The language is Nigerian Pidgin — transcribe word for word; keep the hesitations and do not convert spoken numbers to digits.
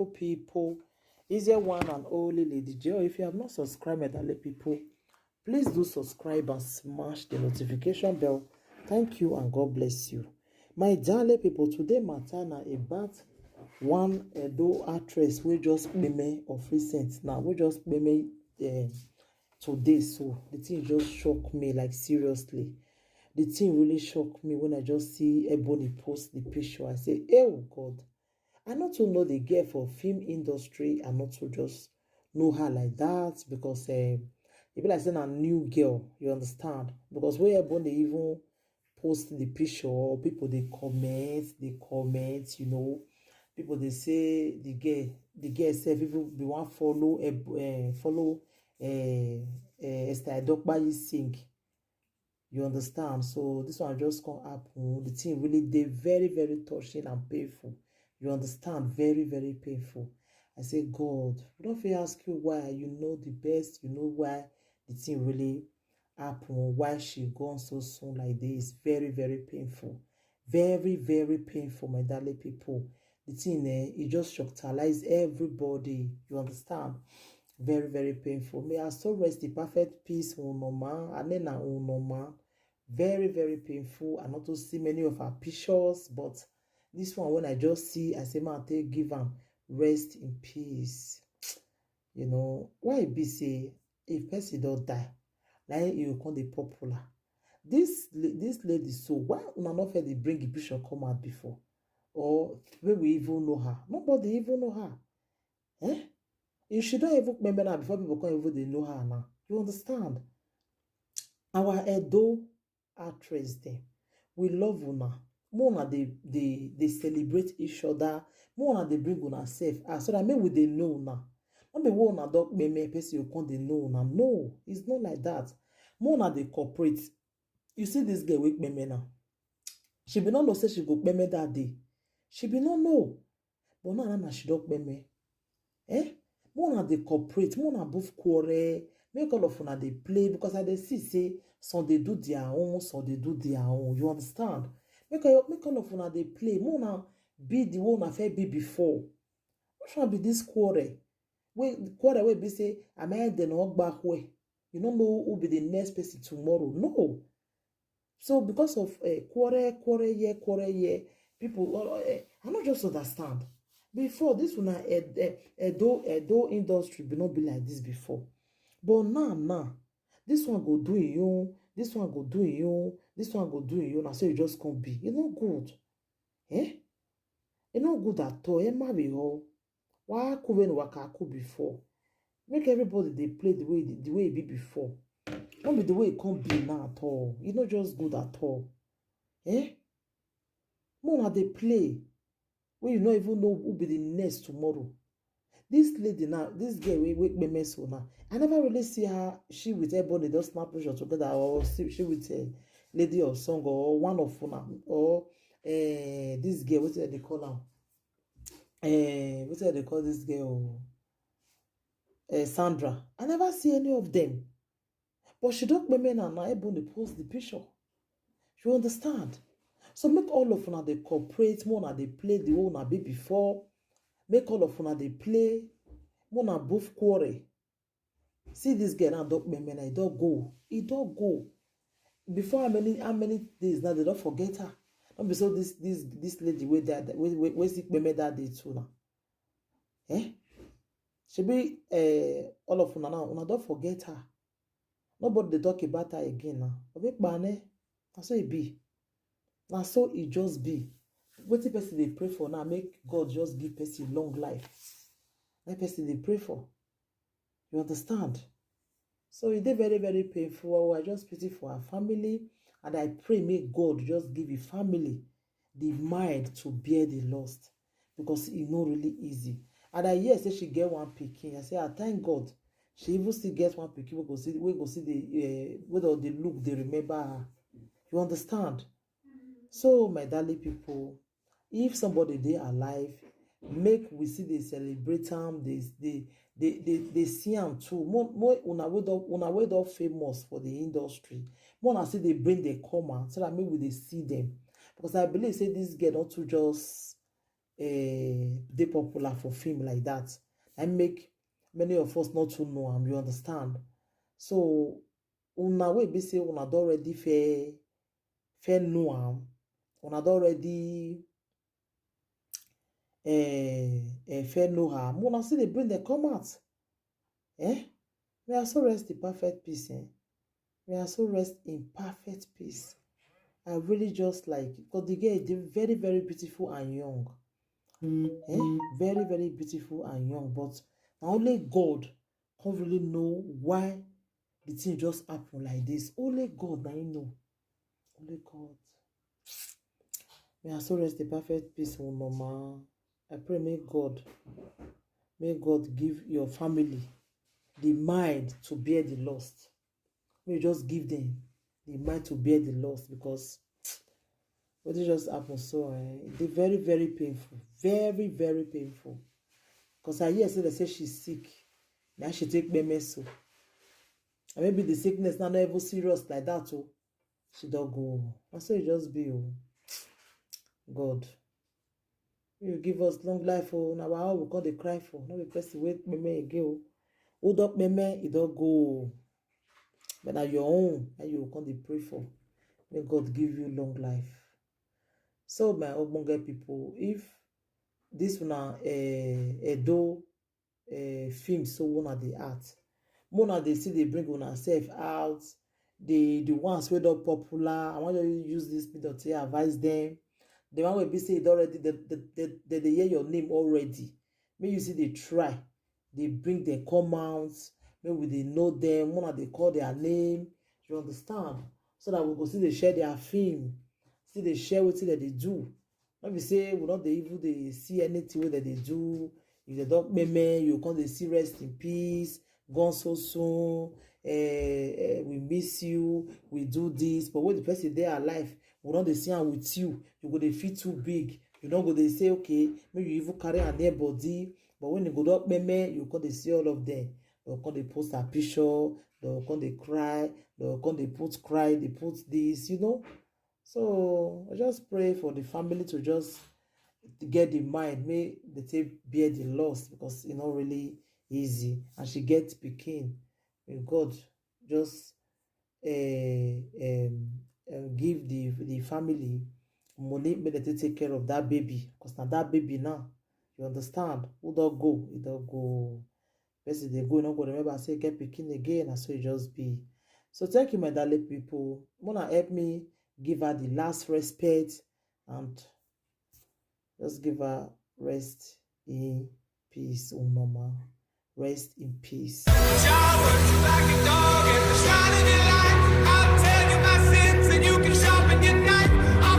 People, is your one and only Lady J. If you have not subscribed, my darling people, please do subscribe and smash the notification bell. Thank you and God bless you. My darling people, today matter na about one Edo actress wey just kpeme of recent now, wey just kpeme, eh, today. So the thing just shock me, like, seriously. The thing really shock me when I just see Ebony post the picture. I say, "Oh God, I not too know the girl for film industry. I not too just know her like that because, eh, e be like say na new girl, you understand? Because wey Ebony even post the picture, people dey comment, dey comment, you know, people dey say the girl, the girl sef even be wan follow, eh, follow, eh, eh, Esther Edokpayi sing." You understand? So this one just come happen. The thing really dey very, very touching and painful. You understand? Very, very painful. I say, "God, we don't fit ask you why. You know the best. You know why the thing really happen, why she gone so soon like this." Very, very painful. Very, very painful, my darling people. The thing, eh, it just shockalize everybody. You understand? Very, very painful. May her soul rest in perfect peace, Unoma. Anena Unoma. Very, very painful. I not to see many of her pictures, but this one, when I just see, I say, "Man, take give am rest in peace." You know, why e be say if person don die, na him e go come dey popular? This la-, this lady, so why una no fit dey bring the picture come out before? Or when we even know her? Nobody even know her. Eh? If she don even kpeme now before people come even dey know her now. You understand? Our Edo actress dem, we love una. Make una dey, dey, dey celebrate each other. Make una dey bring una sef out so that make we dey know una. No be wey una don kpeme, person go come dey know una. No, it's not like that. Make una dey cooperate. You see this girl wey kpeme now. She be no know say she go kpeme that day. She be no know. But now, now she don kpeme. Eh? Make una dey cooperate, make una boof quarrel, make all of una dey play, because I dey see say some dey do their own, some dey do their own. You understand? Make all, make all of una dey play, make una be the way una fit be before. Which one be this quarrel? Wey, quarrel wey be say, "Am I the no gba where?" You no know who be the next person tomorrow. No. So because of, eh, quarrel, quarrel here, quarrel here, people, uh, eh, I no just understand. Before, this una Ed-, eh, Edo, Edo industry be not be like this before. But now, now, this one go do you, this one go do you, this one go do you. Now so you just can't be. E no good. Eh? E no good at all. Eh, marry all. Wa ku when waka ku before. Make everybody dey play the way, the way e be before. No be the way e come be now at all. E no just good at all. Eh? Make una dey play. When you no even know who be the next tomorrow. This lady now, this girl wey, wey kpeme so now, I never really see her, she with Ebony don snap picture together, or she, she with a lady of song, or one of una, or, eh, this girl, wetin dem dey call am? Eh, wetin dem dey call this girl? Eh, Sandra. I never see any of them. But she don kpeme now, now Ebony post the picture. You understand? So make all of una dey cooperate, make una dey play the way una be before. Make all of una dey play, make una boof quarrel. See this girl now don kpeme now, e don go, e don go. Before how many, how many days now, dem don forget her. No be so this, this, this lady wey dey, wey, wey, wey still kpeme that day too now. Eh? Shebi, eh, all of una now, una don forget her. Nobody dey talk about her again now. Obi kpane, na so e be. Na so e just be. Wetin person dey pray for now, make God just give person long life. Make person dey pray for. You understand? So e dey very, very painful. I just pity for her family, and I pray make God just give the family the mind to bear the loss, because e no really easy. And I hear say she get one pikin. I say, "Ah, thank God." She even still get one pikin wey go see, wey go see the, eh, wey don dey look, dey remember her. You understand? So, my darling people, if somebody dey alive, make we still dey celebrate am, dey, dey, dey, dey, dey see am too. Mo, mo, una wey don, una wey don famous for the industry, mo una still dey bring dem come out so that make we dey see them. Because I believe say this girl don too just, uh, dey popular for film like that. I make many of us not to know am, you understand? So una wey be say una don already fair fair know am, una don already uh, uh, fair know her. Una still dey bring them come out. Eh? May I so rest in perfect peace. Eh? May I so rest in perfect peace. I really just like because the girl is very, very beautiful and young. Eh? Very, very beautiful and young. But na only God can really know why the thing just happen like this. Only God na him know. Only God. May I so rest in perfect peace, oh mama. I pray may God, may God give your family the mind to bear the loss. May you just give them the mind to bear the loss because what just happened so eh, e dey very, very painful, very, very painful. Because I hear say they say she's sick. Now she take B M S so. And maybe the sickness now not even serious like that. Oh, she don't go. I say just be oh. God. You give us long life oh. Now our we call the cry for. No be person wait me again oh. Hold up me e don't go. But now your own and you come dey pray for. May God give you long life. So my ogbonge people, if this una uh, Edo uh, film so una dey act, una dey see dey bring una self out. The the ones wey don popular, I wan just use this medium to advise them. The one wey be say e don already they, they, they, they dey hear your name already. Make you see dey try dey bring them come out. Make we dey know them. Una dey call their name. You understand? So that we go see dey share their film, see dey share wetin dem dey do. No be say we no dey even dey see anything wey dem dey do. If dem don kpeme, you come dey see rest in peace, gone so soon. Eh, eh, we miss you. We do this, but when the person dey alive, we no dey see am with you. You go dey feel too big. You no go dey say okay, make you even carry am near body. But when you go don kpeme, you come dey see all of them. Dem come dey post her picture. Dem come dey cry. Dem come dey put cry. Dey put this, you know. So I just pray for the family to just get the mind, may they take bear the loss because it's not really easy. And she gets picking. May God just uh, um, um, give the the family money, may they take care of that baby. Because now that baby now, you understand, who don't go, it don't go. Person they go, not go remember say get picking again, and so it just be. So thank you, my darling people. Wanna help me give her the last respect and just give her rest in peace, Unoma. Rest in peace.